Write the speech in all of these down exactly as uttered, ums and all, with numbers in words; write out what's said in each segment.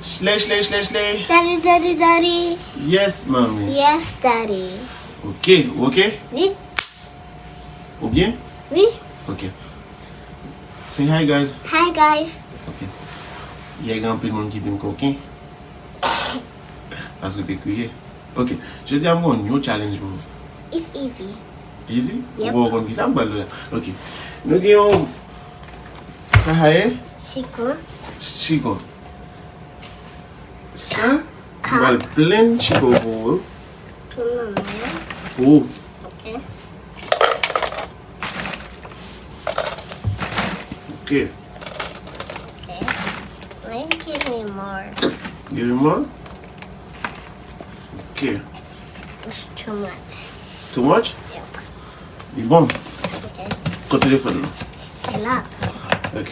Shley, shley, shley, shley. Daddy, daddy, daddy. Yes, mommy. Yes, daddy. Ok, ou ok? Wi. Ou byen? Wi. Ok. Say hi, guys. Hi, guys. Ok. Yè gen anpil moun ki di m koken. Paske w te kriye. Ok. Jodi a m gen yon new challenge pou nou. It's easy. Easy? Yep. Ou poko konn kisa m pral fè la. Ok. Nou gen yon, sa sa ye? Chiko. Chiko. Sa, m pral plenn chiko pou ou. Pou mwen menm. Pou ou. Ok. Ok. Ok. Please give me more. Give me more? Ok. It's too much. Too much? Yep. Li bon? Ok. Kot telefòn nan? Se la. Ok.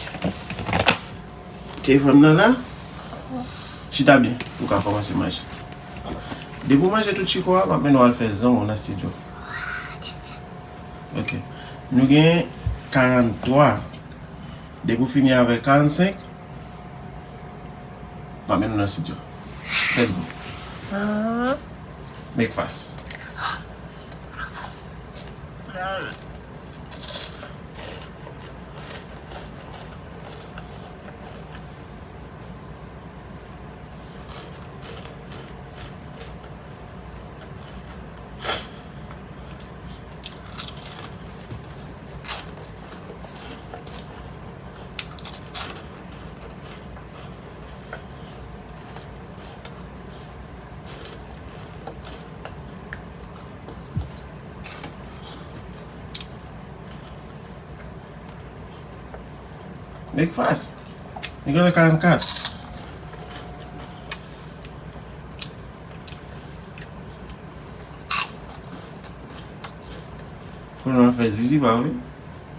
Telefòn nan la? Chita byen, pou w ka kòmanse manje. Depi w manje tout chiko a, m ap mennen w al fè zong ou nan estidyo. Ok. Nou gen karannntwa. Depi w fini avèk karannsenk, m ap mennen w nan estidyo. Let's go. Make fast. Make fast. Nèg yo nan karannkat. Kounye a w ap fè zizi pa w wi.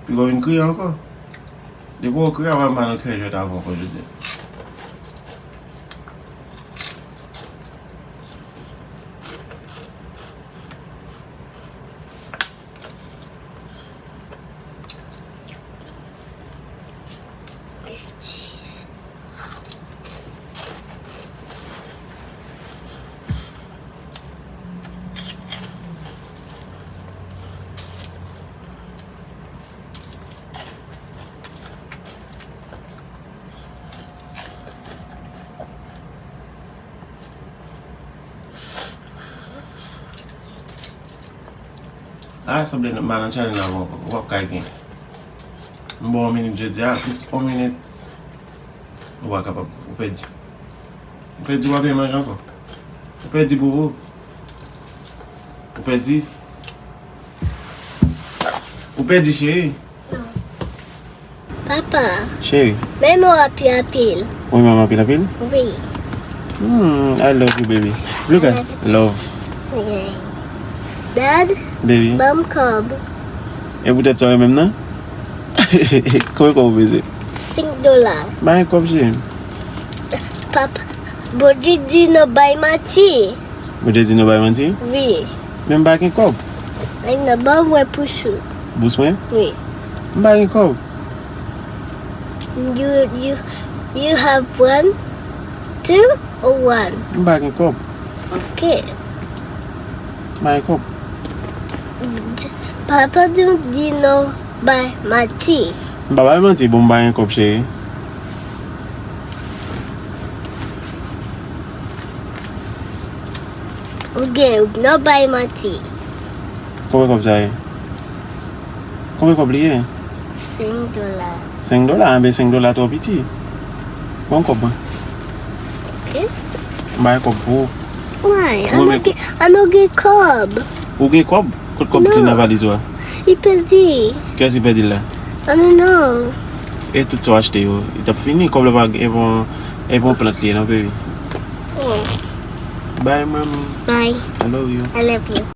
Piga w vin kriye ankò. Depi w kriye, w ap ba m nan kè jwèt avè w ankò jodi a. A, sanble m pa nan channel la ankò. Ou p ap ka gen. M ba w yon minit jodi a, plis yon minit. Ou pa kapab. Ou pèdi. Ou pèdi, w ap manje ankò. Ou pèdi, bobo. Ou pèdi. Ou pèdi, cheri. Papa. Cheri. Menm ou anpil anpil. Ou menm anpil anpil? Wi. Hmm, I love you, baby. Look at love. Yeah. Dad, baby, ban m kòb. E poutèt sa w menm nan? Konbyen kòb ou bezwen? Senk dola. Ba m kòb, cheri. Papa, Bondye di nou bay manti. Bondye di nou bay manti? Wi. Men m pa gen kòb. Ay, nan ban mwen bous ou. Bous mwen? Wi. M pa gen kòb. You, you, you have one, two, or one? M pa gen kòb. Ok. M pa gen kòb. Papa di, di nou bay manti. M pa bay manti, bon, m pa gen kòb, cheri. Ou gen, ou nan bay manti. Konbyen kòb sa ye? Konbyen kòb li ye? Senk dola. Senk dola? Anben, senk dola twò piti. Ban m kòb mwen. Ok. M bay kòb pou ou. Why? An nou gen, an nou gen kòb. Ou gen kòb? Kot kòb ki nan valiz ou a? Li pèdi. Kiyès ki pèdi l la? I don't know. E tout sa w achte yo, li t ap fini. Kòb la pa, e pa, e pa yon plant li ye non, baby. Oh. Bye, mommy. Bye. I love you. I love you.